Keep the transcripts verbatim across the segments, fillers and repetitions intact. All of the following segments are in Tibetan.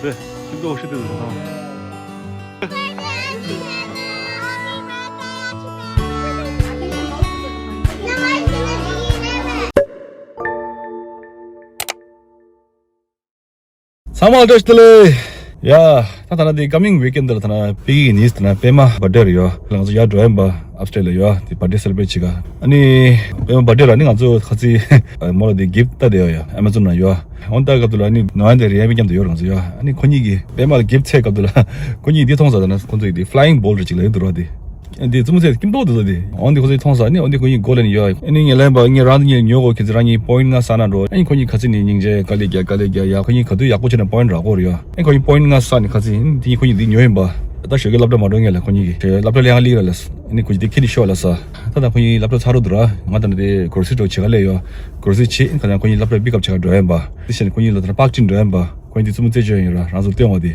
ཁྱིམ་ཚང་ཧོ་ཤི་དེ་ཚོ་དང་། ཚང་མ་བཀྲ་ཤིས་བདེ་ལེགས། ཡ། ད་ད་ན་དེ་coming weekend ལ་ད་ན་པེ་གི་ནིས་ད་ན་པད་མ་བར་ཐི་ཌེ་རེད་ཡོ། ང་ཚོ་ཡར་འགྲོ་ཡིན་པ། ཨབ་སི་ཊེཊ་ལ་ཡོ། དེ་བར་ཐི་ཌེ་སེ་ལེ་བྷི་རེཊ་བྱེད་ག་ཨ་ནི་པད་མ་བར་ཐི་ཌེ་ལ་ནི་ང་ཚོ་ཁ་ཚི་མོ་ལ་དེ་གིཕ་ཊི་ལྟ་དེ་ཡོ། ཨ་མ་ཛོན་ན་ཡོ། འོན་ཏེ་སྐབས་དུ་ལ་ནི་ནང་དེ་རེད་མི་མཉམ་དུ་ཡོད་རང་ཚོ་ཡོད། ཨ་ནི་ཁོ་གཉིས་ཀྱིས་པད་མ་ལ་གིཕ་ཊི་སྤྲད་སྐབས་དུ་ལ་ཁོ་གཉིས་འདི་མཐོང་ས་དང་ན་ཁོ་ཚོ་ཡི་དེ་ཕ་ལ་ཡིང་བོལ་ཊི་ཅིག་ལ་ཡོད་འདུག་ར་དེ། འདི་རྩེད་མོ་རྩེ་སྐྱིད་པོ་འདུག་ས་དེ། འོན་ཏེ་ཁོ་ཚོས་མཐོང་ས་ནི་འོན་ཏེ་ཁོ་གཉིས་མགོ་ལེན་ཡོད། ཨ་ནི་ངས་ལན་པ་ངས་རང་དེ་གཉིས་ཉོ་དགོས། ཁྱེད་ཚོ་རང་གཉིས་པོ་ཡིན་ལྔ་བསགས་ན་འགྲོ། ཨ་ནི་ཁོ་གཉིས་ཁ་ཚིག་ནི་སྙིང་རྗེ་དཀའ་ལས་རྒྱག་དཀའ་ལས་རྒྱག་ཡ། ཁོ་གཉིས་ག་དུས་ཡག་པོ་བྱས་ན་པོ་ཡིན་རག་གོ་རེད་ཡ། ཨ་ནི་ཁོ་གཉིས་པོ་ཡིན་ལྔ་བསགས་ནི་ཁ་ཚིག་དེ་གཉིས་ཁོ་གཉིས་འདི་ཉོ་ཡིན་པ། ད་ཞོགས་ཀས་སློབ་གྲྭ་མ་འགྲོ་ངེས་ལ་ཁོ་གཉིས་ཀྱིས་སློབ་གྲྭ་ལེན་ལི་ར་ལ་ས། ཨ་ནི་ཁོ་གཉིས་དེ་ཁྱེར་ནི་ཤོག་ལ་ས། ད་ད་ཁོ་གཉིས་སློབ་གྲྭ་ཚར་རོ་འདུག་ར། ང་ད་ནི་དེ་གོར་སི་འགྲོ་བྱེད་ག་ལས་ཡོ། གོར་སི་བྱེད་ཁ་ཚང་ཁོ་གཉིས་སློབ་གྲྭ་པིག་ཨབ་བྱེད་ག་འགྲོ་ཡིན་པ། དེ་བཞིན་ཁོ་གཉིས་ལ་ད་ན་པག་ཅིན་འགྲོ་ཡིན་པ། ཁོ་གཉིས་དེ་རྩེད་མོ་རྩེ་བྱོས་ཡིན་ར་རང་ཚོར་སྟོན་འོ་དེ།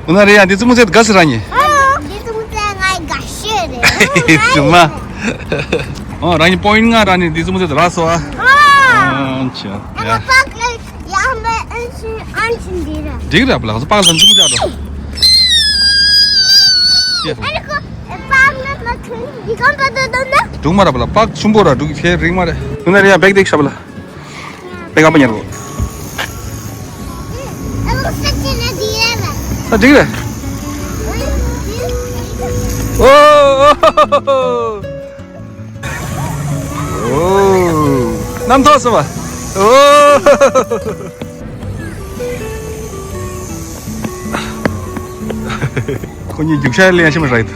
འོ་ན་རེད་ཡ། དེ་རྩེད་མོ་རྩེ་དགའ་ས་ར་ནི། ཨ། དེ་རྩེད་མོ་རྩེ་ང་དགའ་ཤོས་རེད། རྫུན་མ། ཨོ་རང་ཉིད་པོ་ཡིན་ལྔ་ར་ནི་དེ་རྩེད་མོ་རྩེ་རག་སོ་ཨ། ཨ། ཨ་ཆ། ཡ། ཨ་པག་ལ་ཡ་མེ་ཨན་ཆིན་ཨན་ཆིན་འདི་ར། འགྲིག་ར་པ་ལ་ང་ཚོ་པག་ལ་ས་རྩེད་མོ་རྩེ་འགྲོ། ཡ། ཨ་ནི་ཁོ་པག་ལ་མ་ཁོན་འདི་གམ་པ་དོ་དོ་ན། འགྲིག་མ་ར་པ་ལ་པག་ཆུན་པོ་ར་འགྲིག་ཁྱེད་རིག་མ་རེད། འོ་ན་རེད་ཡ། བེག་དེ་ཤ་པ་ལ། པེ་ཀ་པ་ཉར་གོ། ཨ་འགྲིག་རེད། ཨོ། ཨོ། རྣམ་ཐོས་སོང་བ། ཨོ། ཁོ་གཉིས་རྒྱུག་ཤར་ལེན་ཤི་མ་རེད།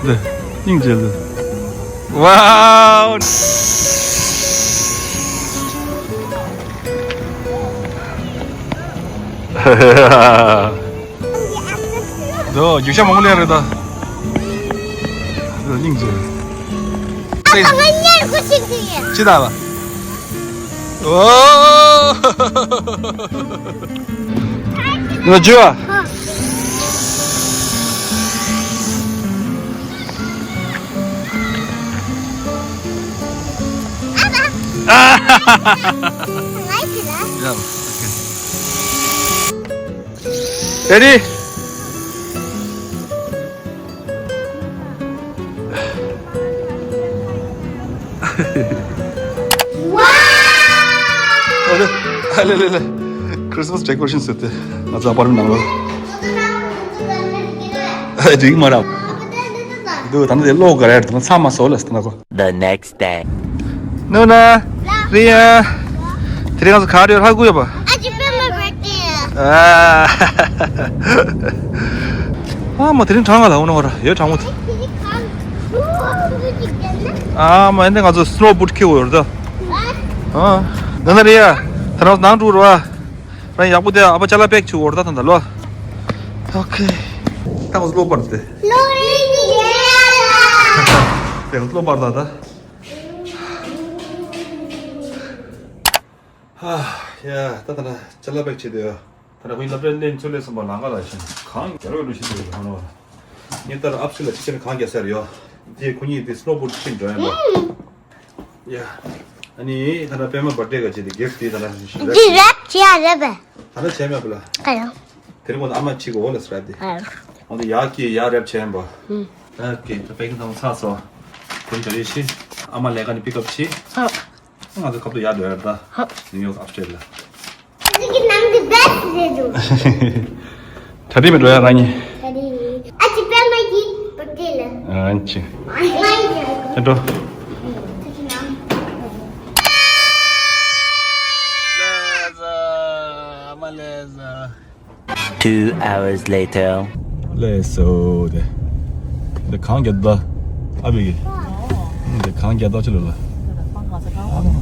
འདི། སྙིང་རྗེ་ལ། Wow! འདི་རྒྱུག་ཤར་མང་པོ་ལེན་རེད་ད། འདི་སྙིང་རྗེ། ཨ་ང་གཉེར་དགོས་ཤིག་འདི། ཅི་ད་བ། ཨོ། ང་འཇུ་བ། ཨ། ཡ། ཨོ་ཁེ། Ready? Wow! ཨ་ལེ་ཨ་ལེ་ཨ་ལེ་ཨ་ལེ། Christmas decoration set དེ་ང་ཚོ་ཨ་པར་མེན་ནང་ལ། འགྲིག་མ་རེད། འདུག་ད་ནི་དེ་ལོག་ག་རེད། ད་ནི་ཚང་མ་བཟོ་ལ་ཟེར་ན་གོ། The next day. ནོ་ན། རི་ཡ། དེ་རིང་ང་ཚོ་ག་རེ་ཧ་གོ་ཡོད་པ། ཨ་ཅི་པད་མ་བར་ཐི་ཌེ། ཨ། ཨ་མ་དེ་རིང་གྲང་ག་ལ་འོ་ན་བ་ར་ཡོད་གྲང་མོ་དེ། ཨ་མ་ཨེ་འདྲ་ང་ཚོ་སི་ནོ་བུ་ཊི་ཁྱེར་འོ་ར་ད། ཨ། ནོ་ན་རི་ཡ། ད་ནང་ནང་འགྲོ་ར་བ། རང་ཡག་པོ་དེ་ཨ་ཕ་ཅ་ལག་པེག་བྱུག་འོ་ར་ད་ད་ད་ལོ། ཨོ་ཁེ། ད་ང་ཚོ་གློ་བུར་དེ། གློ་རིག་ཡ། དེ་གློ་བུར་ད་ད། ཧ། ཡ། ད་ད་ན་ཅ་ལག་པེག་བྱེད་དེ་ཡོད། ད་ན་ཁོ་གཉིས་སློབ་གྲྭའི་སླེབས་ཚུར་སླེབས་སོང་བ་ལམ་ཁ་ལ་ཞིག་གངས་རྒྱ་རོ་རུ་ཞིག་འདུག་ཧ་ནོ། ངས་ལྟར་ཨབ་སི་ལ་ཕྱི་ཆེན་གངས་རྒྱག་ས་རེད་ཡོད། དེ་ཁོ་གཉིས་དེ་སི་ནོ་བུ་ཊི་ཁྱེར་འགྲོ་ཡིན་པ། ཡ། ཨ་ནི་ད་ན་པད་མ་བར་ཐི་ཌེ་ག་བྱེད་དེ་གིཕ་ཊི་དེ་ད་ན་ཞིག་རེད། འདི་རེབ་བྱེད་ཡ་རེད་པས། ད་ན་བྱས་མེད་པ་ལ། ཨ་ཡ། དེ་རིང་ཁོ་ན་ཨ་མ་ཕྱི་གོ་ལ་སི་རེད་དེ། ཨ་ཡ། འོ་དེ་ཡ་ཀི་ཡ་རེབ་བྱས་ཡིན་པ། ཨ་ཀི་ད་པེག་གིན་ཚང་མ་ཚར་སོང་། དེ་རིང་ད་རེས་ཤི། ཨ་མ་ལས་ཀ་ནས་པིག་ཨབ་བྱེད། ཨ། ང་ཚོ་ཁབ་ཏུ་ཡར་འགྲོ་ཡར་ད། ཧ། ནིའུ་ཡོག་ཨབ་སི་ཊེཊ་ལ། ཨ་ཅི་གི་ནང་གི་བེ་སི་རེད་འདུག་གྲ་སྒྲིག་མེད་འགྲོ་ཡ་རང་ཉིད། གྲ་སྒྲིག་མེད། ཨ་ཅི་པད་མ་གི་བར་ཐི་ཌེ་ལ། ཨ་ཅི། ཨ་འགྲོ། ལེ་ཟ། ཨ་མ་ལེ་ཟ། Two hours later. ལགས་སོ། དེ་འདི་གངས་རྒྱག་ད། ཨ་བི་གི་འདི་གངས་རྒྱག་ད་ཅི་ལོ་ལ།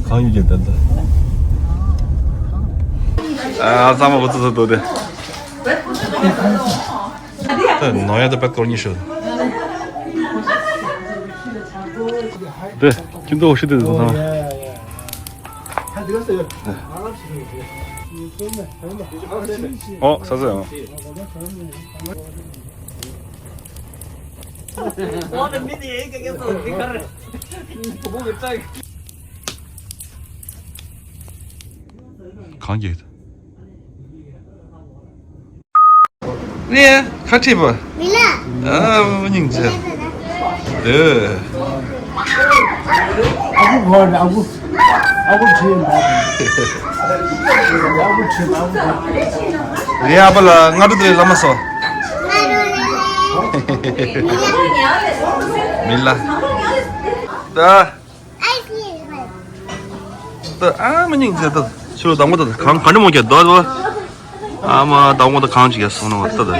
གངས་ཡུལ་རྒྱག་ད་ད། ཨ་ཚང་མ་བུ་ཚོ་ཚོ་དོ་དེ། དེ་ནོ་ཡ་དེ་པད་སྐོར་གཉིས་ཤོད། དེ་ཁྱིམ་ཐོག་ཤི་དེ་དེ་ཚང་མ། ཨོ་ས་ས་ཡང་། གང་གི། ནི་ཁ་ཁྲིད་པ། མི་ལ། ཨ་མི་སྙིང་རྗེ། དེ། ཨ་ཁུ་གོ་ཨ་ཁུ། ཨ་ཁུ་ཁྲིད་མ། ཨ་ཁུ་ཁྲིད་མ་ཨ་ཁུ། རེད། ཨ་ཕ་ལ་སྔ་དྲོ་དེ་ལ་མ་སོ། མི་ལ། ད། ད་ཨ་མི་སྙིང་རྗེ། ད་ཕྱི་ལོགས་དང་པོ་ད་གང་ག་འདྲ་མོ་རྒྱག་འདུག་ཨ། ཨ་མ་དང་པོ་ད་གང་ཅིག་ཡ་སོང་ན་བ་ད་ད།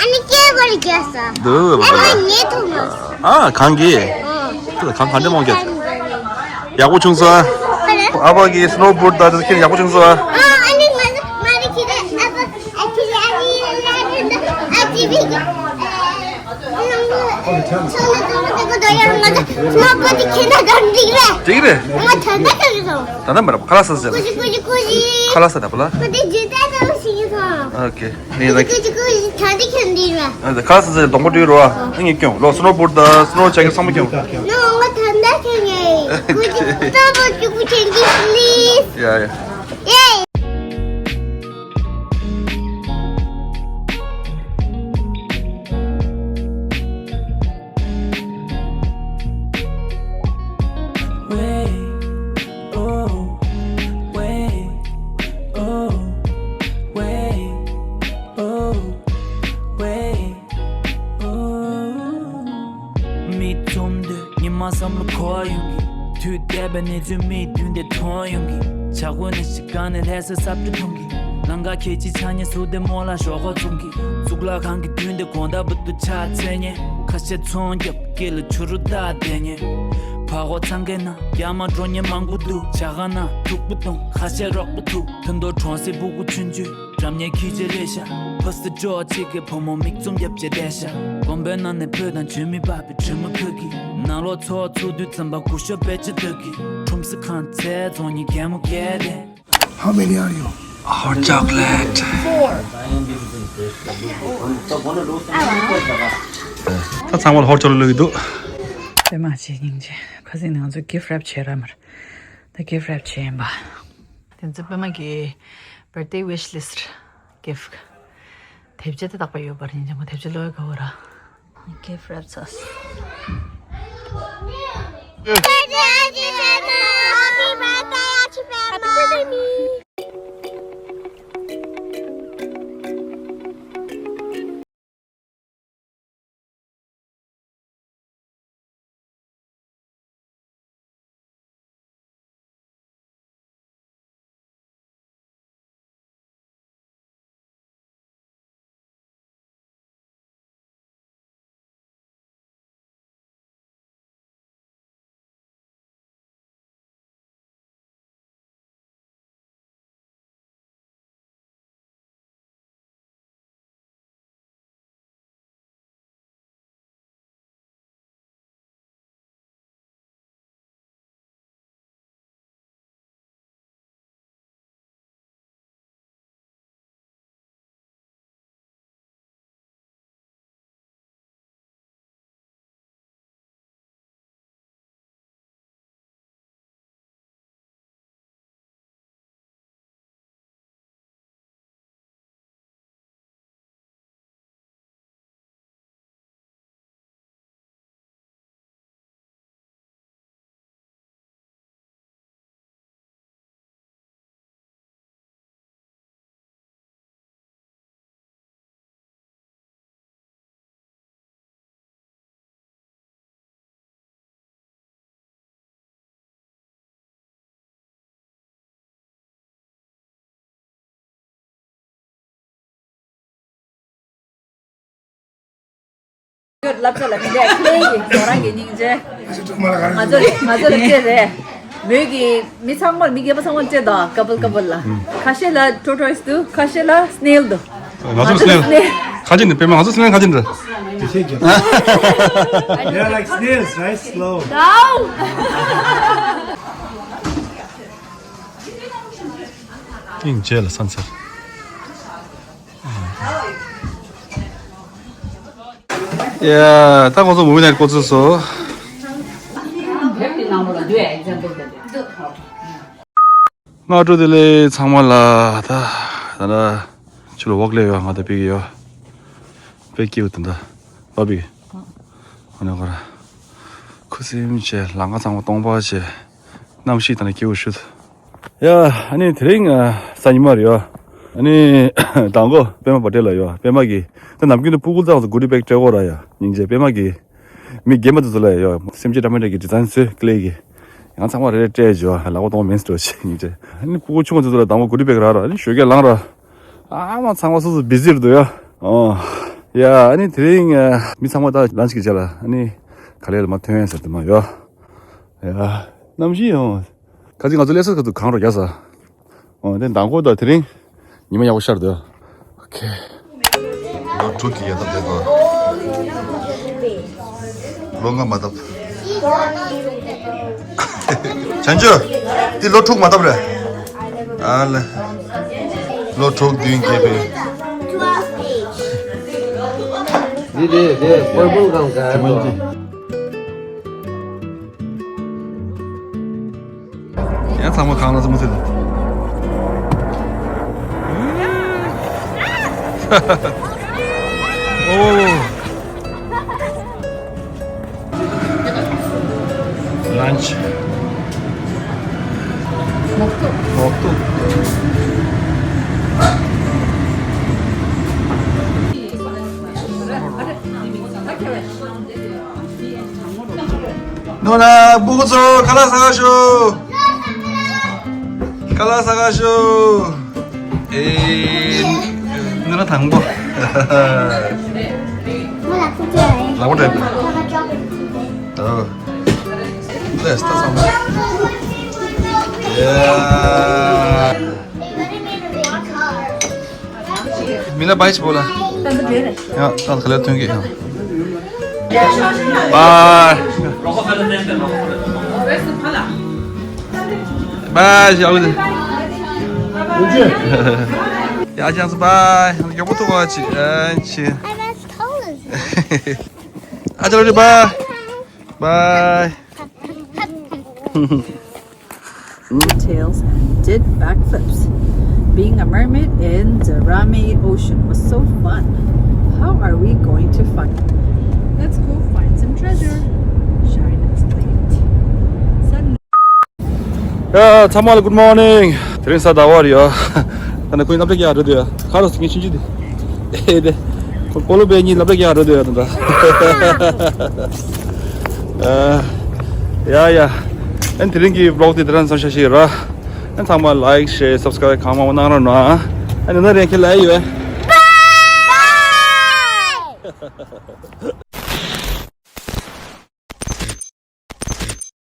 ཨ་ནི་སྐྱེ་བར་རྒྱག་ས། འདུག་བ་ཨ་ད། ངས་ཐུག་མ། ཨ་གང་གི། ཨ། ད་གང་ག་འདྲ་མོ་རྒྱག་ཡག་པོ་བྱུང་སོང་། ཨ་ཕ་གི་སི་ནོ་བོར་ཌི་ད་ད་ཁྱེད་ཡག་པོ་བྱུང་སོང་ཨ། ཨ་ནི་ང་ང་རེ་ཁྱེད་ཨ་ཕ་ཨ་ཁྱེད་ཨ་ནི་ལ་ཨ་ཅི་བི་གི། འགྲིག་རེད། ད་ལྟ་མ་རེད། ཁ་ལག་ཟ་ཟེར། ཁ་ལག་ཟ་ད་པ་ལ། ཨོ་ཁེ། ནི་ད་ཁ་ལག་ཟ་ཟེར་སྡོང་པོ་བྲུས་རོ། ཨ་ངས་སྐྱོང་ལོ། སི་ནོ་བོར་ཌི་ད་སི་ནོ་ཅེག་ཚང་མ་སྐྱོང་། ཡ་ཡ། མིག་བཙུམ་དུས་ཉི་མ་བསམ་བློ་འཁོར་ཡོང་གི། དུས་འདས་པའི་གནས་ཚུལ་མིག་མདུན་དེ་མཐོང་ཡོང་གི། ཇ་ཁོ་ནས་ཤི་ག་ནས་ལྷ་ས་སྲབ་ཏུ་མཐོང་གི། ལང་ཀ་ཁྱེད་ཀྱི་ཆ་ཉེ་སུ་དེ་མོ་ལ་ཞོག་ཁོ་བཙུམ་གི། གཙུག་ལག་ཁང་གི་མདུན་དེ་དགོང་དག་བུ་དུ་ཆ་ཚེ་ཉེ། ཁ་ཤས་ཚོང་རྒྱབ་སྐེ་ལ་ཆུ་རུ་བཏགས་བསྡད་ཉེ། བ་གོ་ཚང་ཁའི་ནང་རྒྱ་མ་འགྲོ་ཉེ་མང་པོ་འདུག་ཇ་ཁང་ནང་དུག་པོ་བཏུང་ཁ་ཤས་རོགས་པ་ཐུག་ཐུན་ཏོ་གྲོང་གསེབ་སྤུ་གུ་ཆུང་ཆུང་འགྲམ་ཉེ་ཁྱི་ཆེ་རེད་ཤག་ཕ་སི་ཇོ་ཆེ་གེ་བུ་མོ་མིག་བཙུམ་རྒྱབ་བྱས་བསྡད་ཤག་དགོན་པའི་ནང་ནས་བོད་དང་བོད་མི་པ་པི་དྲི་མ་ཁ་གི། ནང་ལོགས་ཚོགས་ཚུགས་དུས་ཙམ་པ་སྐུ་ཞབས་དཔེ་ཆ་ལྟ་གི། ཁྲོམ་སི་ཁང་ཚལ་རྫོང་གཉིས་གད་མོ་གད་དེ། How many are you? Hot chocolate. Four. ད་ཚང་མ་ལ་ཧོར་ཅོག་ལོ་ལོས་འདུག་དེ་མ་བྱེད་སྙིང་རྗེ། ཁ་སང་ནང་ཚོ་gift wrap བྱེད་ར་མར། ད་gift wrap བྱེད་ཡིན་པ། དེ་ཚོ་པད་མ་གི་birthday wish list gift དེབ་ཆ་དེ་དག་པ་ཡོད་པ་རེད། ཉིན་ཅང་མ་དེབ་ཆ་ལོས་ག་བོ་ར། Gift wrap sauce. Happy birthday, Happy birthday, me. ལབ་ཙམ་ལ་མི་འདྲ་ཁྱེད་ཀྱི་ཁྱོད་རང་གི་སྙིང་རྗེ། ང་ཚོ་ང་ཚོ་ལ་ཅེ་རེད། མོས་ཀྱི་མི་ཚང་མར་མི་རྒན་པ་ཚང་མར་ཅེ་དང་couple couple ལ། ཁ་ཤས་ལ་tortoise འདུག་ཁ་ཤས་ལ་snail འདུག་ང་ཚོ་snail ཁ་ཅིག་ནི་པད་མ། ང་ཚོ་snail ཁ་ཅིག་འདྲ། They're like snails, right? Slow. སྙིང་རྗེ་ལ་ས་འཚལ། ཡ། ད་ཁོང་ཚོ་movie night འགོ་ཚུགས་སོང་། སྔ་དྲོ་བདེ་ལེགས་ཚང་མ་ལ། ད་ད་ད་ཆུ་ལ་ཝོག་ལས་ཡོད། ང་ད་པིག་ཡོད། པེ་ཀིའུ་ད་ད་བ་པིག་ཨ་ནི་གོ་ར། ཁུ་སིམ་བྱས། ལམ་ཁ་ཚང་མ་སྟོང་པ་བྱས། གནམ་གཤིས་ད་ནི་སྐྱིད་པོ་ཞུ། ཡ། ཨ་ནི་དེ་རིང་ཨ་གཟའ་ཉི་མ་རེད་ཡ། ཨ་ནི་མདང་དགོང་པད་མ་བ་ཊེ་ལ་ཡོད། པད་མ་གི་ད་ནམ་རྒྱུན་དུ་སྤུ་གུ་ཚོ་གུ་ཊི་པེག་སྤྲད་གོ་ར་ཡ། སྙིང་རྗེ། པད་མ་གི་མི་རྒན་པ་ཚོ་ལ་ཡོད། སེམས་ཅན་འདྲ་མི་འདྲ་གི་ཌི་ཛའིན་བཟོས་ཀི་ལེ་གི། ཡང་ཚང་མ་རེ་རེ་སྤྲད་བྱས། ལག་པ་གཏོང་མེད་འགྲོ་བྱས། སྙིང་རྗེ། ཨ་ནི་སྤུ་གུ་ཆུང་བ་ཚོ་ལ་མདང་དགོང་གུ་ཊི་པེག་རག་ར། ཨ་ནི་ཞོགས་ཀས་ལངས་ར། ཨ་མ་ཚང་མ་སོ་སོ་བི་ཟི་རེད་འདུག་ཡ། ཨོ། ཡ། ཨ་ནི་དེ་རིང་ཨ་མི་ཚང་མ་ད་ལན་ཆི་གི་ཆ་ལ་ཨ་ནི་ག་ལེ་ལ་མ་ཐོན་ཟེར་དུ་མ་ཡོད། ཡ། གནམ་གཤིས་ཡང་ཁ་ཅིག་ང་ཚོ་སླེབས་ས་ཁ་ཐུག་གངས་རུ་རྒྱག་ས། ཨོ། དེ་མདང་དགོང་ད་དེ་རིང་ཉི་མ་ཡག་པོ་ཤར་འདུག་ཨོ་ཁེ། ལོ་དྲུག་གི་ཡ་ད་དེ་ཚོ། ལོ་ལྔ་མ་བཏབ། བྱང་ཆུབ། འདི་ལོ་དྲུག་མ་བཏབ་རེད། ཨ་ལེ། ལོ་དྲུག་བདུན་བརྒྱད་པའི། འདི་དེ་དེ་པར་པལ་གང་ག་དེ་མ་ཡིན་གི། ཡང་ཚང་མ་གང་ལ་ཚང་མ་ཚེ། ཨོ། ལན་ཆི། ལོག་ཏུ། ནོ་ན་སྤུ་གུ་ཚོ་ཁ་ལག་ཟ་ག་ཤོག་ཁ་ལག་ཟ་ག་ཤོག་ཨེ། ནོ་ན་དང་པོ། ལག་པ་སྤྲད་པ། ཨོ། ལེས་ད་ཚང་མ། ཡ། མི་ལ་བའི་ཆི་བོ་ལ། ཡ། ད་ག་ལེར་ཐོན་གི་ཡ། བའི། བའི་ཞའོ་ལི། ཡ་ཅང་སུ་བའི། མགྱོགས་པོ་ཐུག་པ་ཅི་ཨ་ཅི། ཨ་ཅག་ལོ་ཅི་བའི། བའི། Tails and did backflips. Being a mermaid in the Rame Ocean was so fun. How are we going to find? Let's go find some treasure. Shine its light. Sun. ཡ། ཚང་མ་ལ་good morning. དེ་རིང་གཟའ་ཟླ་བ་རེད་ཡ། ད་ནི་ཁོའི་སྣབས་ལ་རྒྱག་རེད་འདུག་ཡ། ཁ་རོག་སི་ངས་ཆུང་ཆུང་དེ། ཨེ་དེ། ཁོ་སྤོ་ལོ་པའི་གཉིས་སྣབས་ལ་རྒྱག་རེད་འདུག་ཡ་ད་ད། ཨ། ཡ་ཡ། ཨན་དེ་རིང་གི་vlog དེ་དེ་རང་ཙམ་ཤ་ཤི་ར། ཨན་ཚང་མ་like, share, subscribe གང་མང་མང་གནང་རོགས་གནང་། ཨན་ན་རེ་ཁྱེད་ལ་ཡོད།